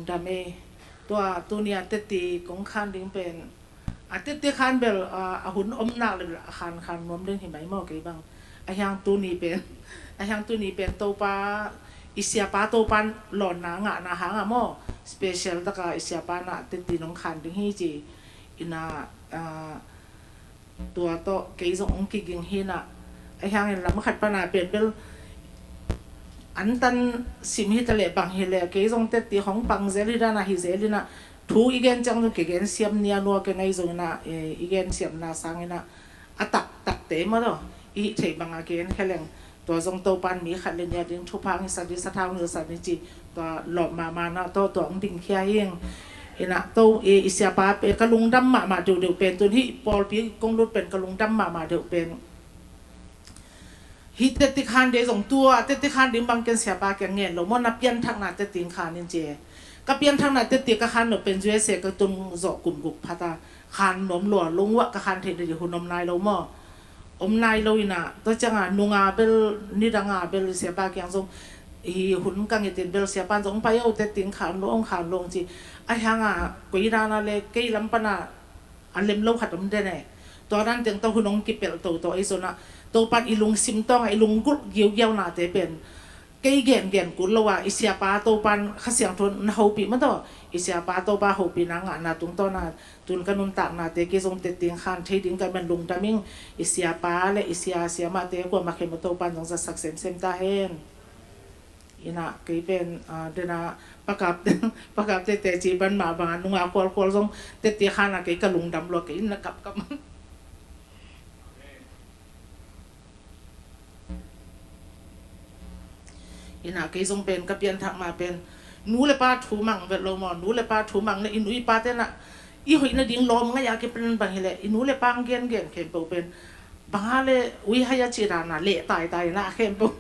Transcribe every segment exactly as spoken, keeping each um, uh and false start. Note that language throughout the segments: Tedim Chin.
Dam ei. Tua tuni a teti kong khan ding pen, a teti khan bel, a, a hun om nak le bel a khan khan nuam ding hi mai maw kei bang. A hiang tuni pen, a hiang tuni pen Topa, i siapa Topa lawnna ngahna hang a maw, special taka i siapa na teti nong khan ding hi ci. Ina, a, tua tawh kei zong hong kiging hi na. A hiangin lam khat pana pen bel an tan sim hi ta leh bang hi leh kei zong teti hong pang zel hi dana hi zel hi na. Thu i gen ciang zong kigen siam nia nua ke ngai zong ina, eh, i gen siamna sang ina a taktakte maw daw i hih theih banga kigen kheleng. Tua zong Topan mi khat le nia ding thupha hong hilhsak ding, sathau hong hilhsak ding ci. Tua lawp mahmah na, tua, tua hong dingkhia hi ing. Ina to, i, i siapa pen ka lungdam mahmah deuhdeuh pen tun hih pawlpi kong lut pen ka lungdam mahmah deuh pen. Hih teti khan ding zong tua, teti khan ding bang ken siapa kiang ngen lo maw, na pianthakna teti khan in ci. Ka pianthakna teti ka khan lo pen U S A ka tun zawh kum guk phata khan nuam lua, lungwah ka khan theih ding hun om nai lo maw. Om nai lo ina, tua cianga nunga bel, nidanga bel siapa kiang zong, hi hun ka ngitin bel siapa zong pai o, teti khan lo, ong khan lo ci. A hianga koi dana le kei lam pana a lem lo khat om den e. Tua dan teng tawh hun ong kipelh toto ei zona, Topan i lungsim tawnga i lunggulh giugiau nate pen kei gengen kul lo a, i siapa Topan Kha Siangtho na hopih mataw, i siapa Topa hopihna ngahna tungtawna tun ka nuntaknate kei zong teti khan thei ding ka man lungdam ing. I siapa le i sia siamahte kuamah khem a Topan zong zatsak semsem ta hen. Ina kei pen, a, dena pakap, pakap tete ci ban mah banga nunga kualkual zong teti khan a kei ka lungdam lua kei ina kapkap. Ina kei zong pen ka pianthak ma pen nu le pa thu mang vet lo maw, nu le pa thu mang le i nu i pate na i hoih nading lawm ngai a kiplan bang hileh i nu le pa ang gengen khempeuh pen banga le ui hai a ci dana leh taitai na a khempeuh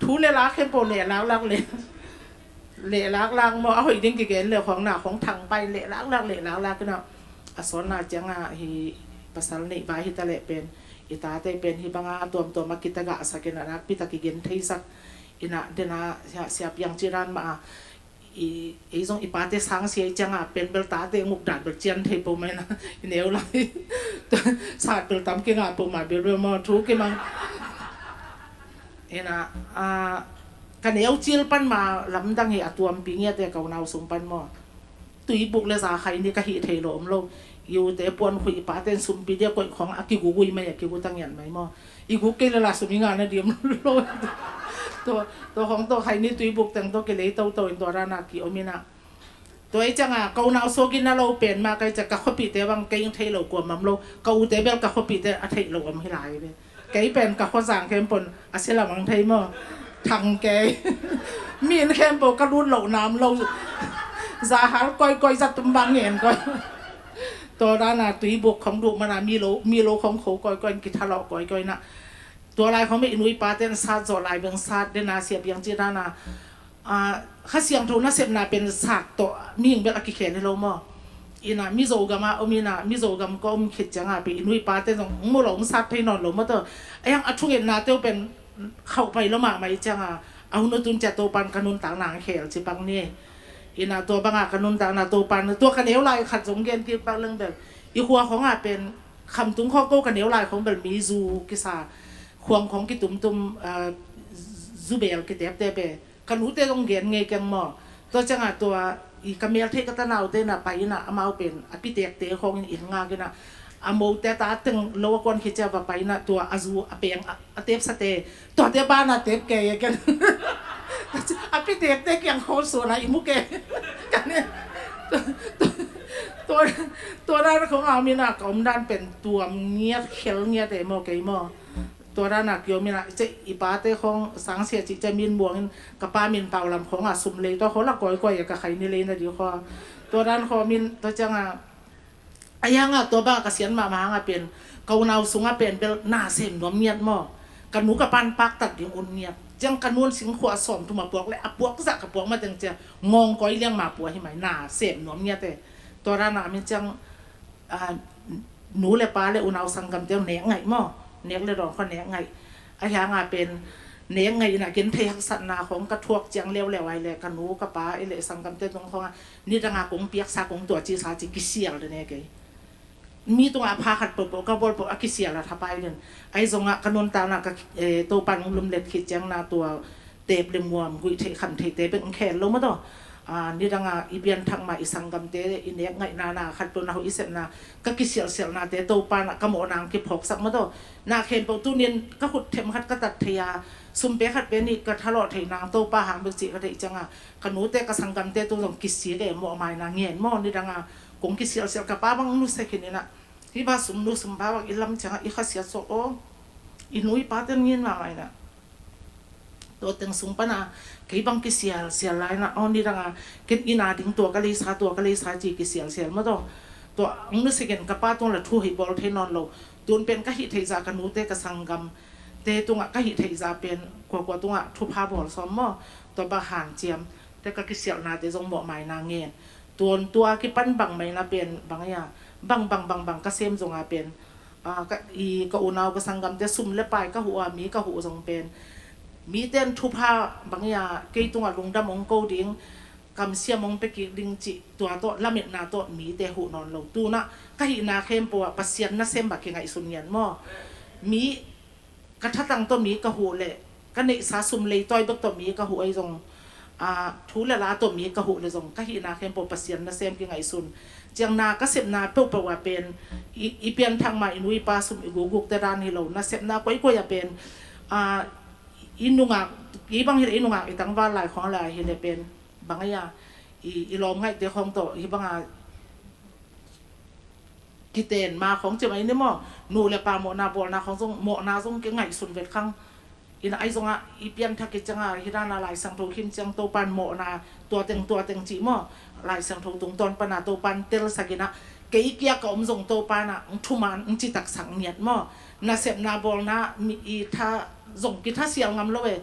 thu le la khempeuh leh laklak le leh laklak maw, a hoih ding kigen le khong na khong thang pai leh laklak leh laklak ina a sawnna cianga hi pasal neih vai hi ta leh pen i tate pen hi banga a tuamtuam a kitagahsak ina nakpi tak kigen theisak ina dena sia, sia piang ci dan mah a i, ei zong i pate sang sia i cianga pen bel tate nguk dan bel cian thei po mai na i neu lai sat bel tam kinga po ma bel bel maw thu kimang ina, a, ka neu cil pan ma lamdang hi a tuampi ngiate ka unau sung pan maw. Tuibuk le za khai ni ka hih thei lo om lo. I ute puan khui i paten sumpi dia koih khong a kigugui mai a kigu tangian mai maw. I guk kei le la sum i ngah na diam lo. To, to khong to khai ni tuibuk teng to kilei toto in to rana ki om ina. Tua i cianga ka unau sawgin na lo pen ma kai cia ka khuapihte bang kei ing thei lo kuamam lo. Ka ute bel ka khuapihte a thei lo om hi lai ve. Kei pen ka khuazang khempon a sia lamang thei maw. Thang kei. Mi in khempon ka lut loh nam lo. Za hal koikoi za tum bang ngen koi. Tua dana tuibuk khong duh mana mi lo, mi lo khong kho koikoi in kithalawh koikoi na. Tua lai khong mi i nu i paten sat zawh lai beng sat dena sia piang ci dana. A, Kha Siangtho nasepna pen sat tawh mihing bel a kikhel hi lo maw. Ina Mizo gama om ina Mizo gam ka om khit cianga pi i nu i pate zong mu lo hong sat thei nawn lo maw tawh. A hiang a thungetnate uh pen khauh pai lo mahmah i cianga a hun uh tun cia Topan ka nuntakna ang khel ci pak ni. Ina tua banga ka nuntakna Topan tua ka neu lai khat zong gen kik pak leng bel i khua khonga pen khamtung khawng ko ka neu lai khong bel mi zu kisa khuang khong kitumtum, a, zu bel kiteptep e. Ka nute zong gen ngei keng maw. Tua cianga tua i ka mel theih ka tanaute na pai ina amau pen a pitekte khawngin in ngak ina a mote ta teng lo a kuan khit cia va pai ina tua a zu a peng a, a tepsate tuate bana tep kei e ken. A pitekte kiang khawng suana i mu kei. Ka ne tua, tua, tua dan khong a om ina ka om dan pen tuam ngiat khel ngiat e maw kei maw. Tua dana kiom ina i pate khong sangsia cih cia min muangin ka pa min paulam khonga sum lei tua khawla koikoi a ka khai ni lei na di khaw. Tua dan khaw min tua cianga a hianga tua banga ka sian mahmah hanga pen ka unau sunga pen bel na sem nuam ngiat maw. Ka nu ka pan paktat ding un ngiat ciang ka nun singkhua sawm thum a puak le a puak zah ka puak mateng cia ngawng koi liang ma pua hi mai na sem nuam ngiat e. Tua dana min ciang a, nu le pa le unau sanggamte nek ngaih maw. Nek le dawn khaw nek ngaih. A hianga pen Nek ngaihna ken thei haksatna khong ka thuak ciang leuleu ai le ka nu ka pa i le sanggamte tung khong a nidanga kong piaksa kong tua cisa ci kisial de ne kei. Mi tungah pha khat pohpoh ka bawl poh a kisial a thapai den. Ai zongah ka nuntakna ka Topan hong lumlet khit ciang na tua tep le muam guih theih kham theihte bek hong khel lo maw taw. Nidanga i pianthak ma i sanggamte i nek ngaihna na khat peuh na hoih i sepna ka kisialsialnate Topan ah ka mawhna hong kiphawksak maw taw. Na khempeuh tunin ka khut them khat ka tat thei a sum pe khat pe nih ka thalawh theihna hong Topa hang bek cih ka theih cianga ka nute ka sanggamte tu zong kisik e mawhmaina ngen maw nidanga kong kisialsial ka pa bang nusia khin inah hih ba sum nu sum pa bang i lam cianga i khasiat suak aw i nu i pa ten ngin mahmah inah. Tua teng sung pana kei bang kisialsial lai na aw nidanga ken ina ding tua ka leisa tua ka leisa ci kisialsial maw taw. Tua ang nusia ken ka pa tung la thu hei bawl thei nawn lo. Tun pen ka hih theihza ka nute ka sanggam te tungah ka hih theihza pen kuakua tungah thupha bawl sawm maw. Tua bang hanciam te ka kisialhnate zong mawhmaina ngen. Tuan tua kipan bang maina pen bang ia bang bang bang bang ka sem zonga pen i ka unau ka sanggamte sum le pai ka huh a mi ka huh zong pen miten thupha bang ia kei tungah lungdam hong ko ding kamsiam hong pekik ding cih tua tawh lametna tawh mite huh nawn lo. Tunah ka hihna khempeuh ah Pasian nasem bak kingaihsun ngian maw. Mi ka thatang tawh mi ka huh leh ka neihsa sum leitawi bek tawh mi ka huh ahi zong thu le la tawh mi ka huh le zong ka hihna khempeuh Pasian nasem kingaihsun. Ciangna ka sepna peuhpeuh ah pen i pianthak ma i nu i pa sum i gukgukte dan hi lo nasepna koikoi ah pen i nungak i bang hi le i nungak i tangval lai khong lai hi le pen bang ahi a i lawm ngaihte khong tawh hi banga kiten ma khong ci mai ni maw. Nu le pa mawhna bawlna khong zong mawhna zong kingaihsun vet khang. Ina ai zongah i pianthak i cianga hi dana Lai Siangtho khim ciang Topan mawhna tua teng tua teng cih maw. Lai Siangtho tungtawn pana Topan telsak inah kei kia ka om zong Topan ah thuman citaksak ngiat maw. Nasepna bawlna mi i tha zong kithasial ngam lo e.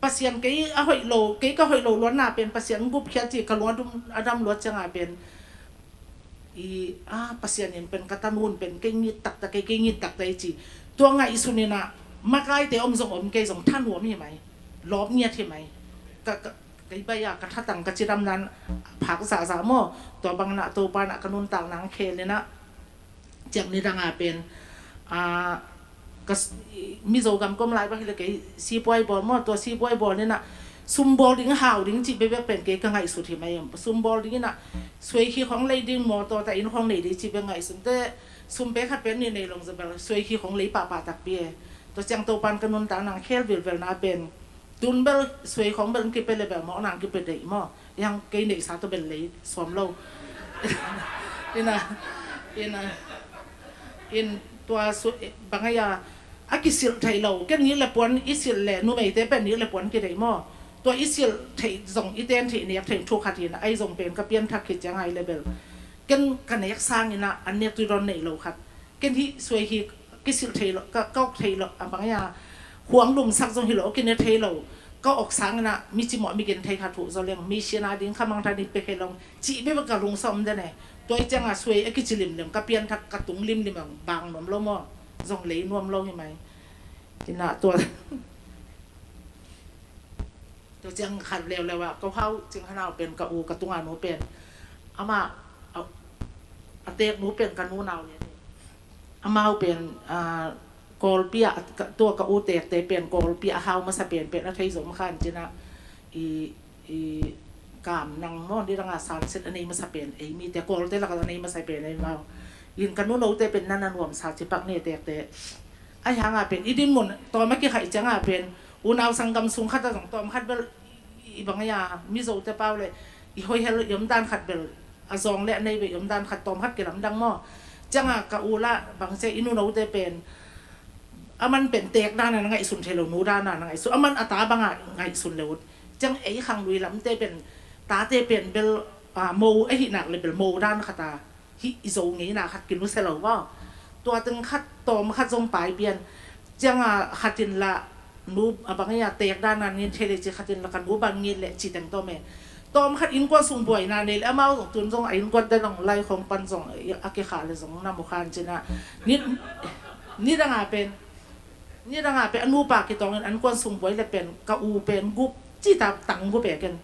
Pasian kei a hoih lo kei ka hoih lo luanna pen Pasian gupkhiat ci ka lung a dam luat cianga pen i a Pasian in pen ka tanun pen kei ngit takta kei kei ngit takta i ci. Tua ngaihsun inah makaite om zong om kei zong thanuam hi mai. Lawp ngiat hi mai. Ka kei bai a ka thatang ka cidam nan phak zahzah maw. Tua bang inah Topa inah ka nuntak nang khel inah ciang nidanga pen Mizo gam kom lai bang hi le kei sipuai bawl maw tua sipuai bawl inah sum bawl ding hau ding cih bebek pen kei ka ngaihsut hi mai em sum bawl ding inah suai khi khong lei ding maw tua ta inn khong nei ding cih bek ngaihsun te sum pe khat pen nih nei long za bel suai khi khong lei pahpah takpi e. Tua ciang Topan ka nuntak nang khel vilvel na pen tun bel suai khong bel kipe le bel mawh nang kipe deih maw. Yang kei neihsa tua bel lei sawm lo. Ina ina in tua su bang ahi a a kisilh theih lo ken nih le puan i silh le numeite pen nih le puan kideih maw. Tua i silh theih zong i ten theih nek theih thu khat in ai zong pen ka pianthak khit ciang ai le bel ken ka nek sang ina an nek tui dawn neih lo khat. Ken hih suai hi kisilh thei lo ka kawk thei lo a bang ia huang lumsak zong hi lo kine thei lo. Ka awk sang ina mi cimawh mi gen thei kha thuh zaw leng mi siana ding kha mangtha ding pek hei long cih bia ka lungsa om den e. Tua i cianga suai a kici limlim ka pianthak ka tung limlim ang bang nuam lo maw. Zong lei nuam lo hi mai. Ina tua Tua ciang khat leuleu ah ka hau cing hanau pen ka u ka tunga nu pen ama a tek nu pen ka nu nau le amau pen Kawlpi ah tua ka u tekte pen Kawlpi ah hau masa pen pen a thei zom khan cina i i kam nang maw ni danga sanset a nei masa pen ei mite Kawlte laka a nei masa pen ei mau in ka nu note pen nana nuam sa cipak ne tekte. Ai hanga pen i dinmun tawm a kikhaih cianga pen unau sanggam sung khat a zong tawm khat bel i bang ia Mizote pau le i hoihel i omdan khat bel a zawng le a nei bel i omdan khat tawm khat kilamdang maw. Cianga ka u la bangcia i nunote pen aman pen tek dana na ngaihsun thei lo nu dana na ngaihsun aman a ta banga ngaihsun le ut. Ciang ei khang lui lamte pen tate pen bel mo ahih nak le bel mo dan khata hih i zo ngeina khat kinusia lo maw. Tua teng khat tawm khat zong pai pian cianga khatin la nu a bang ia tek dana ngin thei le ci khatin la ka nu bang ngin le ci teng tawm e. Tawm khat innkuan sung buaina nei le amau zong tun zong a innkuan te zong lai khong pan zong a kikha le zong na mu khan cina ni danga pen Nidangah pen a nupa kitawngin an kuan sung buai le pen ka u pen gup cita tang gup e ken.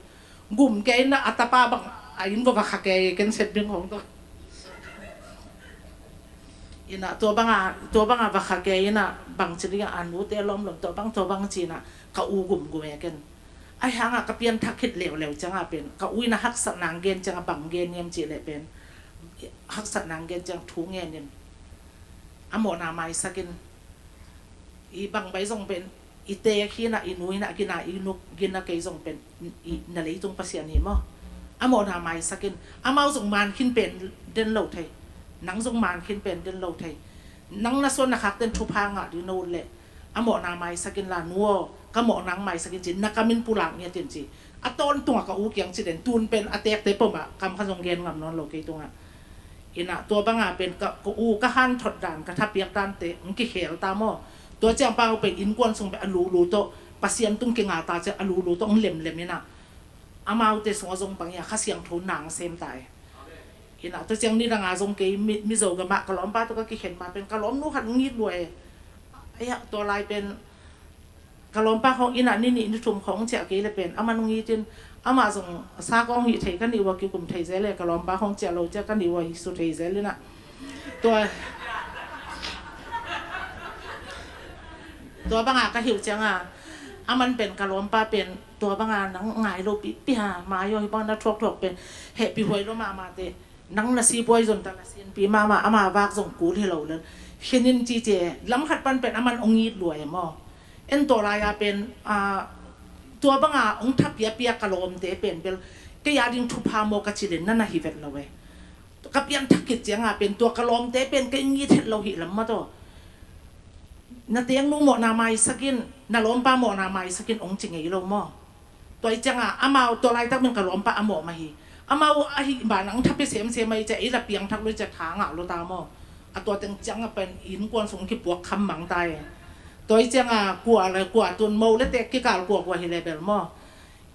Gum kei na a tapa bang a inn va va kha kei ken set ding hong to. Ina tua banga tua banga va kha kei ina bang ci ding a nute lawm lawm tua bang tua bang cina ka u gum gum e ken. Ai hanga ka pian thak khit leuleu cianga pen ka u ina haksat nang gen cianga bang gen niam ci le pen haksat nang gen ciang thu ngen in a mawhna maisakin i bang bai zong pen i teek hi na i nu hi na gina i nuk gina kei zong pen i na leitung Pasian hi maw? A mawhna maisakin amau zong man khin pen den lo thei. Nang zong man khin pen den lo thei. Nang na suan na khak ten thupha ngah ding no le a mawhna maisakin la nu aw ka mawhna maisakin ci na kamin pulak ngiat in ci. A tawntunga ka u kiang ci den tun pen a teekte poma kam kha zong gen ngam nawn lo kei tunga. Ina tua banga pen ka u ka han thot dan ka thapiak dante ng kikhel ta maw? Tua ciang pau pen innkuan sung pen a lulu tawh Pasian tung kinga ta ciang a lulu tawh ng lemlem ina amaute sung a zong bang ia Kha Siangtho nang sem ta e. Ina tua ciang nidanga zong kei Mizo gama ka lawmpa tawh ka kikhen ma pen ka lawmnu khat ng it lua e. Aia tua lai pen ka lawmpa khong ina ni nih ni thum khong ciah kei le pen aman hong itin amah zong sa kong hih thei ka nih ua kikum thei zel le ka lawmpa khong ciah lo ciah ka nih ua hih su thei zel ina tua tua banga ka hilh cianga aman pen ka lawmpa pen tua banga nang ngai lo pihpih a mai aw hi bang na thuakthuak pen hehpih huai lo mahmah te. Nang na si buai zon ta na sinpi mahmah ama vak zong kul hi lo le. Khinin cici e lam khat pan pen aman ong it lua e maw? En tawh lai-a pen tua banga ong thapiapia ka lawmte pen bel kei a ding thupha maw ka cilin na na hi vet lo e. Ka pian thak khit cianga pen tua ka lawmte pen kei ngit het lo hi lam maw taw. Na tengnu mawhna maisakin na lawmpa mawhna maisakin ong ci ngei lo maw? Tua i cianga amau tua laitak min ka lawmpa a mawh mah hi. Amau ahi banang thapi semsem ahi cia i la piangthak lui cia tha ngah lo ta maw? A tua teng cianga pen innkuan sung kipuak kham mang ta e. Tua i cianga kua le kua tun mo le tek kikal kua kua hi le bel maw?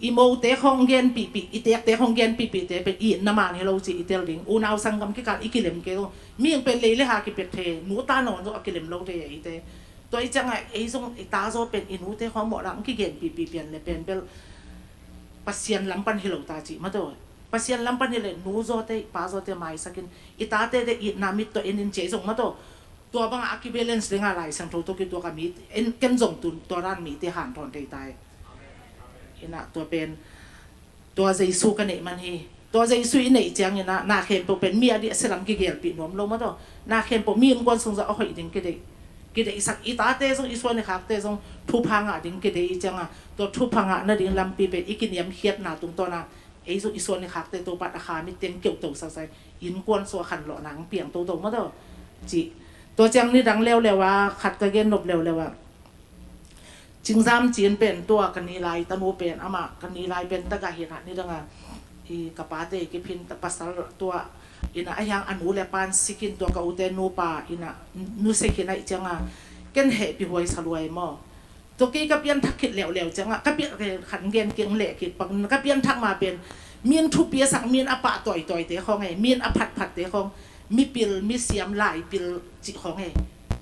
I mote khong gen pihpih i tekte khong gen pihpihte pen i na man hi lo ci i tel ding unau sanggam kikal i kilem ke lo. Mi pen lei le ha kipet the nu ta nawn zo a kilem lo te i te. Tua i cianga ei zong i ta zaw pen i nute khong mawh lang kigen pipi pian le pen bel Pasian lam pan hi lo ta cih mah tawh. Pasian lam pan hi le nu zawte pa zawte maisakin i tate te itna mit tawh en in ci ei zong mah tawh. Tua banga a kibalance dinga Lai Siangtho tawh kituak a mi en ken zong tun tua dan mite hanthawn thei ta e. Ina tua pen tua Jesu ka neih man hi. Tua Jesu i neih ciangina na khempeuh pen mi a dih a silam kigelpih nuam lo mah tawh. Na khempeuh mi innkuan sungzah a hoih ding kideih kideihsak i tate zong i suan i khakte zong thupha ngah ding kideih i cianga tua thupha ngah nading lampi pen i kiniamkhiatna tungtawna ei zong i suan i khakte Topan a kha mit teng keuhtosak sai innkuan sua khanlawhna ang piang toto mah tawh. Cih tua ciang nidang leuleu a khat ka gen nop leuleu a Cingzam cin pen tua ka nilai tanu pen amah ka nilai pen tagah hinah nidanga i ka pate kiphin ta pasal tua ina a hiang a nu le pan sikin tua ka ute nupa ina nu sikin a i cianga ken hehpih huai saluai maw? Tua kei ka pianthak khit leuleu cianga ka pian khan gen keng leh kik pak ka pianthak ma pen min thupi a sak min a pah toitoi te khong e min a phatphat te khong mipil misiam laipil cih khong e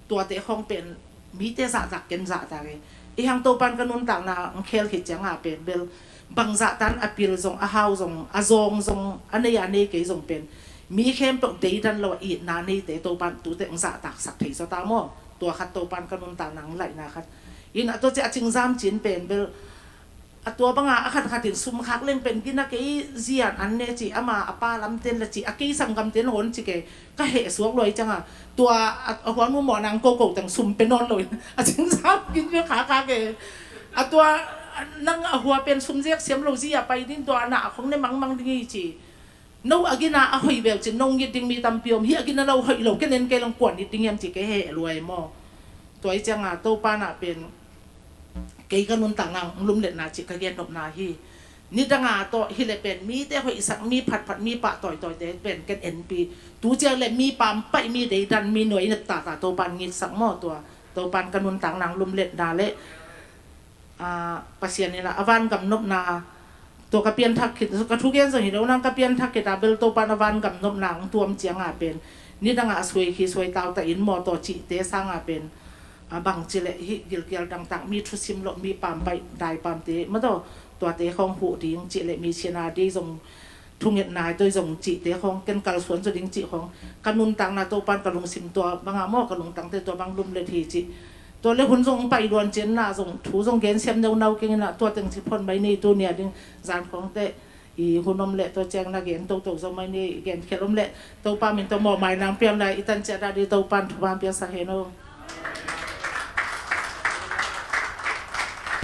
tuate khong pen mite zahtak ken zahtak e. I hang Topan ka nuntakna ang khel khit cianga pen bel bang zahtan a pil zong a hau zong a zawng zong a nei a nei kei zong pen mi khempeuh deidan lo a itna neite Topan tute ang zahtaksak thei zaw ta maw? Tua khat Topan ka nuntakna ang laihna khat. Ina tua ci a Cingzam cin pen bel a tua banga a khatkhat in sum khak leng pen gina kei zian an ne ci ama a pa lamten la ci a kei sanggamten hon ci kei ka heh suak luai cianga tua a huanu mawh nang koko tang sum pe nawn loin a Cingzam gin ka khak khak e. A tua nang a hua pen sum ziak siam lo zi a pai ding tua na a khong ne mangmang ding i ci. No a gina a hoih bel cin no ngit ding mi tampi om hi a gina lo hoih lo ken en kei lang kuan it ding hiam ci kei heh luai maw? Tua i cianga Topan ah pen kei ka nuntakna ang lumletna cih ka gennopna hi. Nidanga tawh hi le pen mite hoihsak mi phatphat mi pah toitoite pen ken enpi tu ciang le mi pampaih mi deidan mi nuai nep tata Topan ngitsak maw tua Topan ka nuntakna ang lumletna le Pasian ina a vangam nopna tua ka pianthak khit ka thugen zong hi lo nang ka pianthak khit a bel Topan a vangam nopna ang tuam cianga pen nidanga a suai khi suai tauta in maw tawh cihte sanga pen a bang ci leh hih gilkial dangtak mi thusim loh mi pampaih dai pamte mataw tuate khawng huh ding cih leh mi siana dei zong thungetna toi zong cihte khawng ken kalsuan zaw ding cih khawng ka nuntakna Topan ka lungsim tua banga maw ka lungtangte tua bang lumlet hi cih. Tua le hun zong pai luan cianna zong thu zong gensiam neunau kengina tua teng ci phon mai ni tu nia ding zan khawngte i hun om leh tua ciang na gen toto zo mai ni gen khel om leh Topa min tawh mawhmai nang piang lai i tan ciat dah dih Topan thupha piaksak hen aw.